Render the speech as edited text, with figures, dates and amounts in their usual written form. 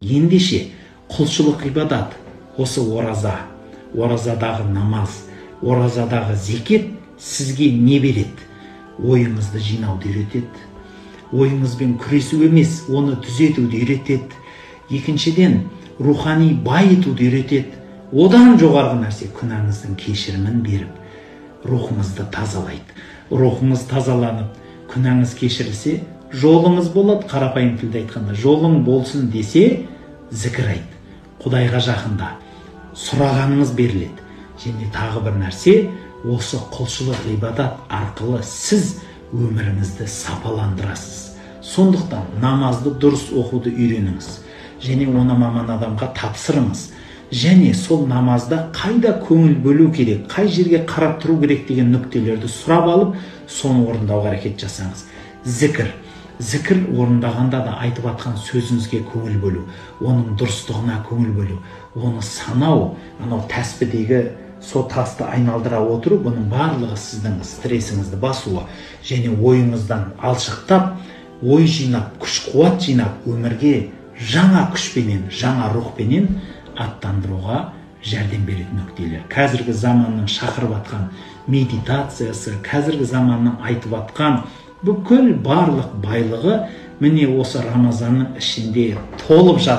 Ендеше құлшылық ғибадат, осы ораза, оразадағы намаз, оразадағы зекет сізге не береді? Ойыңызды жинауды үйретеді. Ойыңызбен күресу емес, оны түзетуді үйретеді. Екіншіден, рухани байытуды үйретеді. Одан жоғарғы нәрсе күнәңіздің кешірімін беріп, рухыңызды тазалайды. Рухыңыз тазаланып, күнәңіз кешірілсе, жолыңыз болады. Қарапайым тілде айтқанда, жолың болсын десе, зікір айт, Құдайға жақында, сұрағаныңыз беріледі. Және тағы бір нәрсе, осы құлшылық ғибадат арқылы сіз өміріңізді сапаландырасыз. Сондықтан намазды дұрыс оқуды үйреніңіз және оны маман адамға тапсырыңыз. Және сол намазда қайда көңіл бөлу керек, қай жерге қарап тұру керек деген нүктелерді сұрап алып, соны орындауға әрекет жасаңыз. Зікір. Зікір орындағанда да айтып атқан сөзіңізге көңіл бөлу, оның дұрыстығына көңіл бөлу, оны санау, анау тәспідегі со тасты айналдыра отыру, бұның барлығы сіздің стрессіңізді басуы және ойыңыздан алшақтап, ой жинап, күш қуат жинап, өмірге жаңа күшпенен, жаңа рухпенен аттандыруға жәрдем беретін нүктелер. Қазіргі заманның шақырып атқан медитациясы, қазіргі заманның айтып атқан бүкіл барлық байлығы міне осы Рамазанның ішінде толып жатыр.